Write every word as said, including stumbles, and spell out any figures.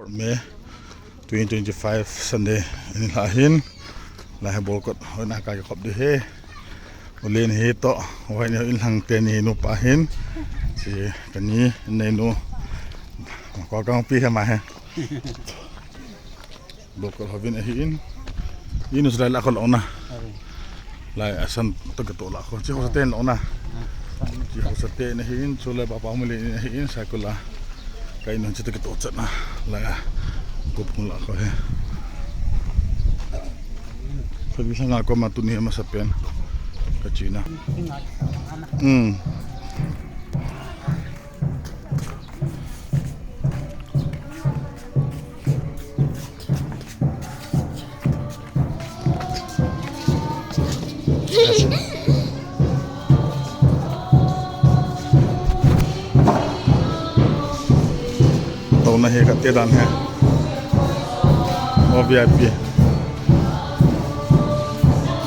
May twenty twenty-five Sunday, ani lah hin. Lah hi ball kot, hoi na ka khop di he. Ulen hi to, hoi ni in lang te ni nu pa hin. Si kani nei nu. Ko kang pi he ma he. Ball kot hovin ahi in. Inu sila la ko lo na. Lai asan to ke to la ko. Chi ho sa ten lo na. Chi ho sa ten ahi in, chu le ba pa mu le in ahi in, sa ko la. Ka inu chi to ke to chat na. Lai a. Ko pung la ko he. Ko bi sa nga ko ma tu ni ma sa pen. Ka chi na. Hmm. Tona hi ka te dan he. O V I P.